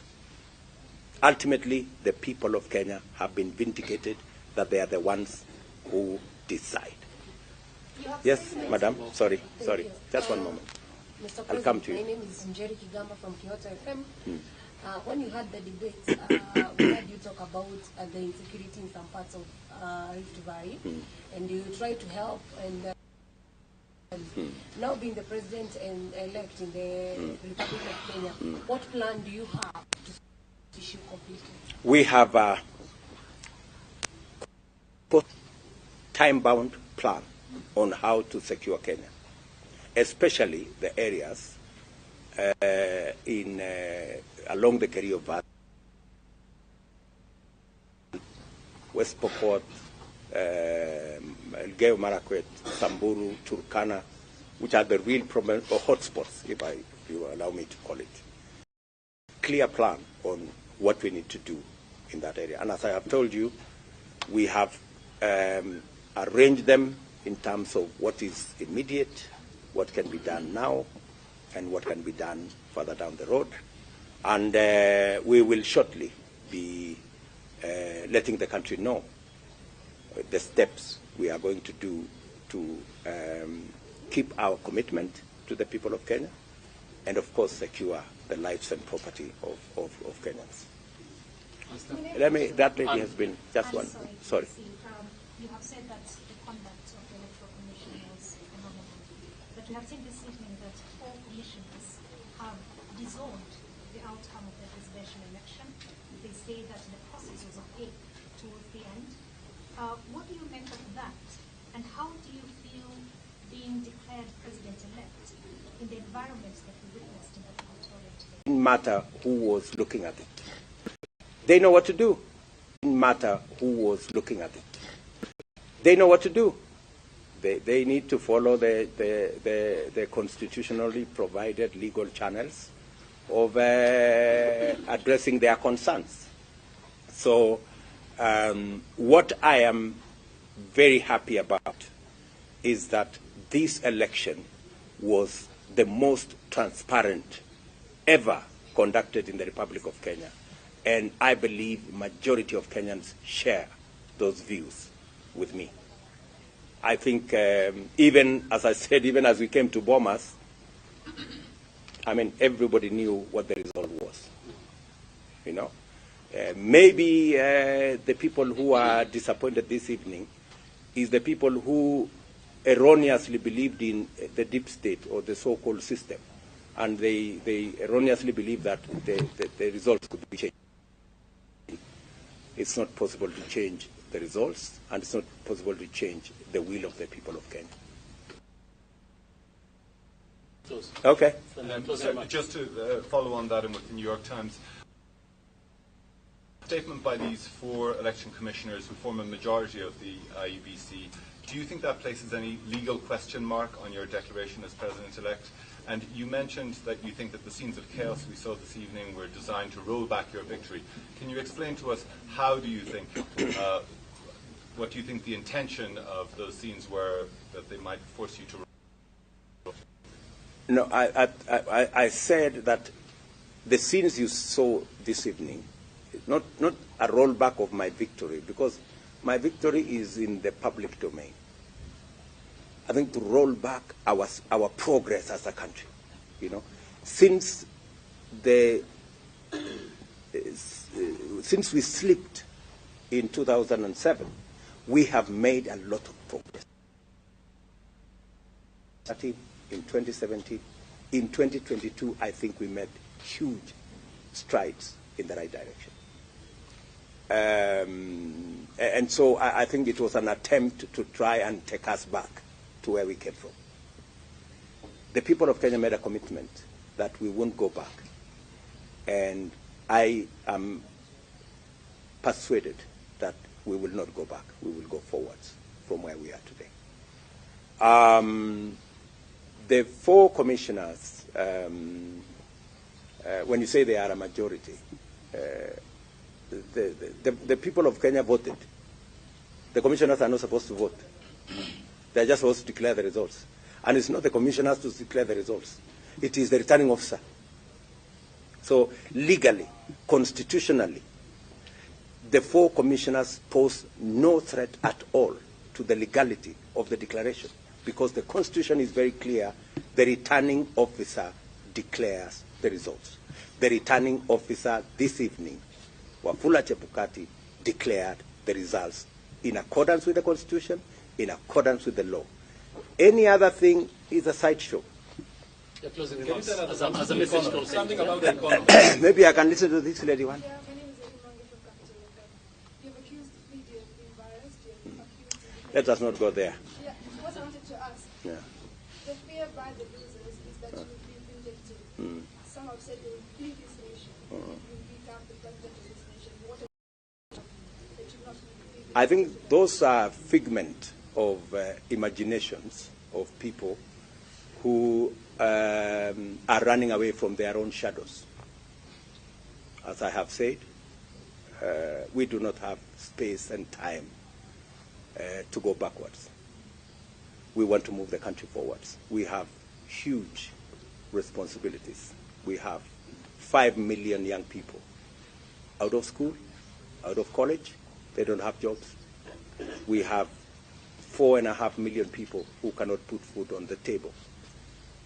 ultimately, the people of Kenya have been vindicated that they are the ones who decide. Yes, madam. Sorry, sorry. Just one moment. Mr. I'll come to you. My name is Njeri Kigamba from Kyoto FM. When you had the debate, we heard you talk about the insecurity in some parts of Rift Valley, and you tried to help. And now being the president and elect in the Republic of Kenya, what plan do you have to solve this issue completely? We have a time-bound plan on how to secure Kenya, especially the areas in along the Kerio Valley, West Pokot, Elgeyo Marakwet, Samburu, Turkana, which are the real problem or hotspots, if you allow me to call it. Clear plan on what we need to do in that area. And as I have told you, we have arranged them in terms of what is immediate, what can be done now, and what can be done further down the road. And we will shortly be letting the country know the steps we are going to do to keep our commitment to the people of Kenya and, of course, secure the lives and property of Kenyans. Let me, that lady has been, just one, sorry. You have said that the conduct of the Electoral Commission was phenomenal, but we have seen this evening that 4 commissioners have disowned the outcome of the presidential election. They say that the process was opaque towards the end. What do you make of that? And how do you feel being declared president-elect in the environment that we witnessed in the auditorium today? It didn't matter who was looking at it. They know what to do. It didn't matter who was looking at it. They know what to do. They need to follow the constitutionally provided legal channels of addressing their concerns. So what I am very happy about is that this election was the most transparent ever conducted in the Republic of Kenya. And I believe majority of Kenyans share those views with me. I think even, as I said, even as we came to Bomas, I mean, everybody knew what the result was, you know. Maybe the people who are disappointed this evening is the people who erroneously believed in the deep state or the so-called system, and they erroneously believe that the results could be changed. It's not possible to change the results, and it's not possible to change the will of the people of Kenya. Okay. So just to follow on that, and with the New York Times, statement by these 4 election commissioners who form a majority of the IEBC, do you think that places any legal question mark on your declaration as president-elect? And you mentioned that you think that the scenes of chaos we saw this evening were designed to roll back your victory. Can you explain to us how do you think, what do you think the intention of those scenes were, that they might force you to roll? No, I said that the scenes you saw this evening, not a rollback of my victory, because my victory is in the public domain. I think, to roll back our progress as a country. You know, since we slipped in 2007, we have made a lot of progress. In 2017, in 2022, I think we made huge strides in the right direction. And so I think it was an attempt to try and take us back to where we came from. The people of Kenya made a commitment that we won't go back. And I am persuaded that we will not go back. We will go forwards from where we are today. The four commissioners, when you say they are a majority, the people of Kenya voted. The commissioners are not supposed to vote. They are just supposed to declare the results. And it's not the commissioners to declare the results. It is the returning officer. So legally, constitutionally, the four commissioners pose no threat at all to the legality of the declaration, because the Constitution is very clear. The returning officer declares the results. The returning officer this evening, Wafula Chebukati, declared the results in accordance with the Constitution, in accordance with the law. Any other thing is a sideshow. Your closing remarks as a message to something about the economy. Maybe I can listen to this lady one. Yeah, my name is Eddie Mange from Capital FM. You've accused media of being biased. You've accused. Let us not go there. Yeah, what I wanted to ask. Yeah. The fear by the losers is that you will be vindictive. Mm. Some have said you will flee this nation. You will become the president of this nation. What that you not flee this I think those are figment of imaginations of people who are running away from their own shadows. As I have said, we do not have space and time to go backwards. We want to move the country forwards. We have huge responsibilities. We have 5 million young people out of school, out of college. They don't have jobs. We have 4.5 million people who cannot put food on the table.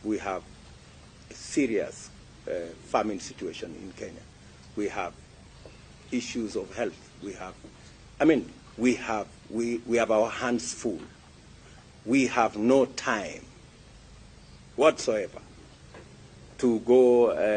We have a serious famine situation in Kenya. We have issues of health. We have, I mean, we have our hands full. We have no time whatsoever to go